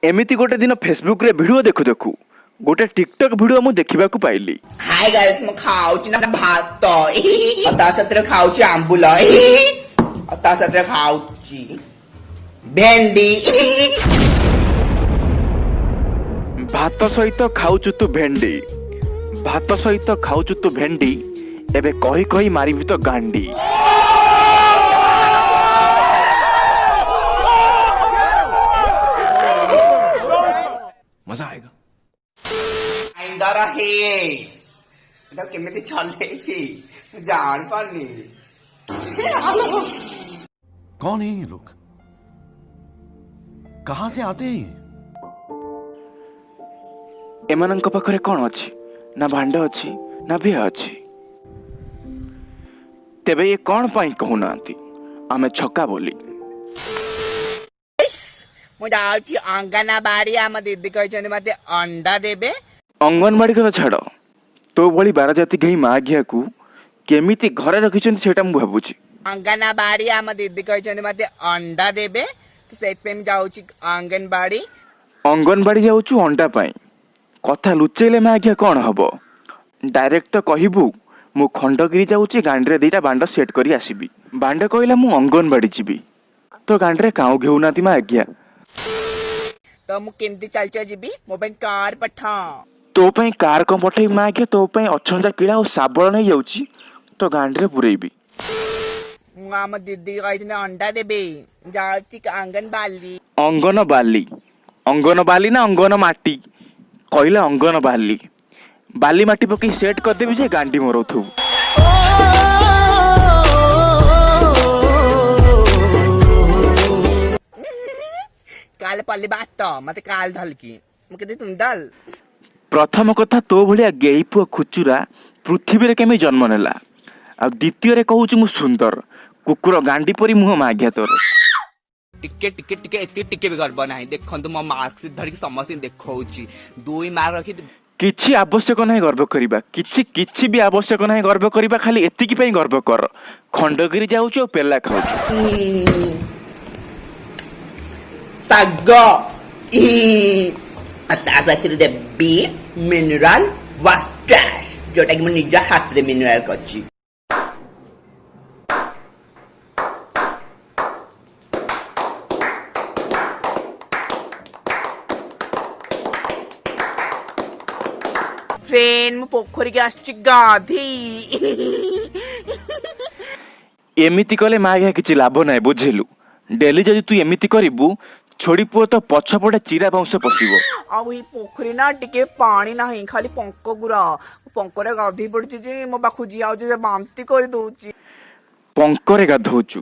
ଏମିତି ଗୋଟେ ଦିନ ଫେସବୁକରେ ଭିଡ଼ିଓ ଦେଖୁ ଦେଖୁ ଗୋଟେ ଟିକଟକ୍ ଭିଡ଼ିଓ ମୁଁ ଦେଖିବାକୁ ପାଇଲି। ହାଇ ଗାଇସ୍, ମୁଁ ଖାଉଛି ନା ଭାତ ଆଉ ତା ସାଥିରେ ଖାଉଛି ଆମ୍ବୁଲ ଆଉ ତା ସାଥିରେ ଖାଉଛି ଭେଣ୍ଡି। ଭାତ ସହିତ ଖାଉଛୁ ତୁ ଭେଣ୍ଡି, ଭାତ ସହିତ ଖାଉଛୁ ତୁ ଭେଣ୍ଡି, ଏବେ କହି କହି ମାରିବି ତ ଗାଣ୍ଡି। मजा आएगा। ଗ୍ରାଇଣ୍ଡର ହେ, ଏଟା କେମିତି ଚଲେଇବି ମୁଁ ଜାଣିପାରୁନି। कौन है ये लोग? कहां से आते हैं ये? ଏମାନଙ୍କ ପାଖରେ କ'ଣ ଅଛି? ନା ଭାଣ୍ଡ ଅଛି ନା ବିହା ଅଛି। ତେବେ ଇଏ କ'ଣ ପାଇଁ କହୁନାହାନ୍ତି ଆମେ ଛକା ବୋଲି? ମୁଁ ଯାଉଛି ଅଙ୍ଗନବାଡି, ଆମ ଦିଦି କହିଛନ୍ତି ମତେ ଅଣ୍ଡା ଦେବେ। ଅଙ୍ଗନବାଡ଼ି କଥା ଛାଡ଼, ତୋ ଭଳି ବାରଜାତି ଘେଇ ମା ଘିଆକୁ କେମିତି ଘରେ ରଖିଛନ୍ତି ସେଇଟା ମୁଁ ଭାବୁଛି। ଅଙ୍ଗନବାଡି, ଆମ ଦିଦି କହିଛନ୍ତି ମତେ ଅଣ୍ଡା ଦେବେ, ତ ସେଇଥିପାଇଁ ମୁଁ ଯାଉଛି ଅଙ୍ଗନବାଡି। ଅଙ୍ଗନବାଡ଼ି ଯାଉଛୁ ଅଣ୍ଡା ପାଇଁ? କଥା ଲୁଚେଇଲେ ମା ଘିଆ କ'ଣ ହବ? ଡାଇରେକ୍ଟ ତ କହିବୁ, ମୁଁ ଖଣ୍ଡଗିରି ଯାଉଛି, ଗାଣ୍ଡିରେ ଦିଟା ବାଣ୍ଡ ସେଟ୍ କରି ଆସିବି। ବାଣ୍ଡ କହିଲା ମୁଁ ଅଙ୍ଗନବାଡ଼ି ଯିବି, ତୋ ଗାଣ୍ଡିରେ କାଉଁ ଘେଉନାହାନ୍ତି ମା ଆଜ୍ଞା। ତ ମୁଁ କେମିତି ଚାଲି ଚାଲି ଯିବି? ମୋ ପାଇଁ କାର ପଠା। ତୋ ପାଇଁ କାର କ'ଣ ପଠେଇବି ମା ଆଜ୍ଞା? ତୋ ପାଇଁ ଅଛଞ୍ଚା କିଳା ଆଉ ଶାବଳ ନେଇଯାଉଛି, ତୋ ଗାଣ୍ଡିରେ ପୁରେଇବି। ମୁଁ ଆମ ଦିଦି କହିଛନ୍ତି ଅଣ୍ଡା ଦେବେ, ଯାଉଛି ଅଙ୍ଗନବାଡି। ଅଙ୍ଗନ ବାଲି, ଅଙ୍ଗନ ବାଲି ନା ଅଙ୍ଗନ ମାଟି? କହିଲା ଅଙ୍ଗନ ବାଲି। ବାଲି ମାଟି ପକେଇ ସେଟ୍ କରିଦେବି ଯେ ଗାଣ୍ଡି ମରଉଥିବୁ। କାଲି ପଲ୍ଲୀ ଭାତ ମତେ କାଲ ଧଲକି ମୁଁ କେତେ ତୁଣ୍ଡାଲ। ପ୍ରଥମ କଥା, ତୋ ଭଳିଆ ଗେଇ ପୁଅ ଖୁଚୁରା ପୃଥିବୀରେ କେମିତି ଜନ୍ମ ନେଲା? ଆଉ ଦ୍ୱିତୀୟରେ କହୁଛି ମୁଁ ସୁନ୍ଦର, କୁକୁର ଗାଣ୍ଡି ପରି ମୁହଁ ମାଘିଆ ତୋର। ଟିକେ ଟିକେ ଟିକେ, ଏତିକି ଟିକେ ବି ଗର୍ବ ନାହିଁ। ଦେଖନ୍ତୁ, ମୋ ମାର୍କ ଧରିକି ସମସ୍ତଙ୍କୁ ଦେଖଉଛି, 2 ମାର୍କ ରଖି। କିଛି ଆବଶ୍ୟକ ନାହିଁ ଗର୍ବ କରିବା, କିଛି କିଛି ବି ଆବଶ୍ୟକ ନାହିଁ ଗର୍ବ କରିବା। ଖାଲି ଏତିକି ପାଇଁ ଗର୍ବ କର, ଖଣ୍ଡଗିରି ଯାଉଛୁ ଆଉ ପେଲା ଖାଉଛୁ। ଶାଗ ଆଉ ତା ସାଥିରେ ଦେବି ମିନେରାଲ ୱାଟର, ଯୋଉଟା କି ମୁଁ ନିଜ ହାତରେ ମିନେରାଲ କରିଛି। ଫ୍ରେଣ୍ଡ, ମୁଁ ପୋଖରୀକି ଆସିଛି ଗାଧେଇ। ଏମିତି କଲେ ମା ଆଜ୍ଞା କିଛି ଲାଭ ନାହିଁ, ବୁଝିଲୁ? ଡେଲି ଯଦି ତୁ ଏମିତି କରିବୁ, ଛୋଡ଼ି ପୁଅ, ତ ପଛପଟେ ଚିରା ବଂଶ ପଶିବ। ଆଉ ଏଇ ପୋଖରୀ ନା ଟିକେ ପାଣି ନାହିଁ, ଖାଲି ପଙ୍କ ଗୁରା। ପଙ୍କରେ ଗାଧେଇ ପଡୁଛି ଯେ ମୋ ପାଖକୁ ଯିଏ ଆଉଛି ସେ ବାନ୍ତି କରିଦଉଛି। ପଙ୍କରେ ଗାଧଉଛୁ,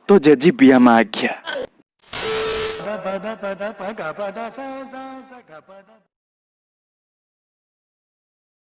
ତୋ ଜେଜି ବିଆ ମା ଆଜ୍ଞା।